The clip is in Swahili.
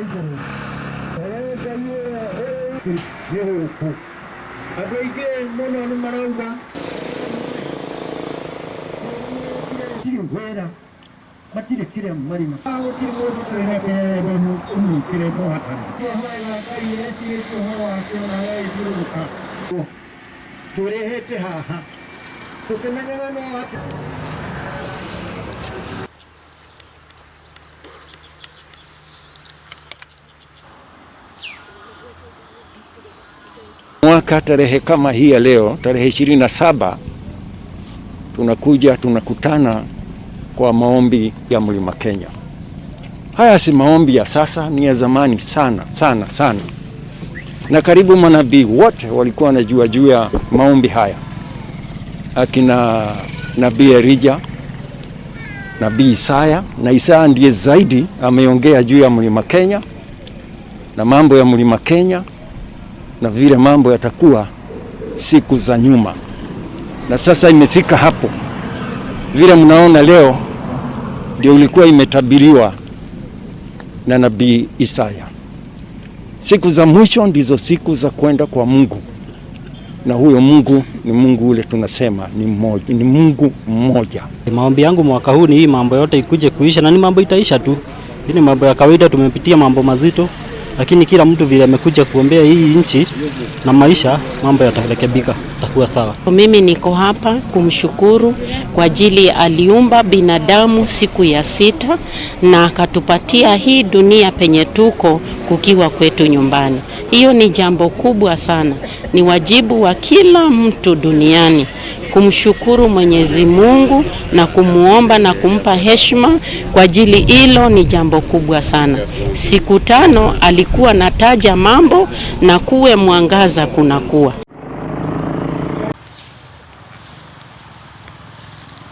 Igũrũ Ngai ĩyo nĩ gũkũ andũ aingĩ mũno nĩ marauga matirĩ wĩra, matirĩ kĩrĩa marima, gũtirĩ mũndũ wĩna kĩrembe ũnyitĩre mũhatani. Hoyaga Ngai ecirĩtie ũhoro wake ona agagĩthiũrũrũka tũrehete haha tũkĩmenyaga no atĩ. Mwaka tarehe kama hii ya leo tarehe 27 tunakuja tunakutana kwa maombi ya Mlima Kenya. Haya si maombi ya sasa, ni ya zamani sana sana sana, na karibu manabii wote walikuwa wanajua juu ya maombi haya, akina nabii Elija, nabii Isaya, na Isaya ndiye zaidi ameongea juu ya Mlima Kenya na mambo ya Mlima Kenya na vile mambo yatakuwa siku za nyuma, na sasa imefika hapo. Vile mnaona leo ndio ilikuwa imetabiriwa na nabii Isaya. Siku za mwisho ndizo siku za kwenda kwa Mungu, na huyo Mungu ni Mungu ule tunasema ni mmoja, ni Mungu mmoja. Maombi yangu mwaka huu ni hii mambo yote ikuje kuisha, na ni mambo itaisha tu. Hii ni mambo ya kawaida, tumepitia mambo mazito, lakini kila mtu vile amekuja kuombea hii nchi na maisha, mambo yatarekebika, itakuwa sawa. Mimi niko hapa kumshukuru kwa ajili aliumba binadamu siku ya sita na akatupatia hii dunia penye tuko kukiwa kwetu nyumbani. Hiyo ni jambo kubwa sana, ni wajibu wa kila mtu duniani kumshukuru Mwenyezi Mungu na kumuomba na kumpa heshima kwa ajili hilo ni jambo kubwa sana. Siku tano alikuwa nataja mambo na kuwe mwangaza kunakuwa.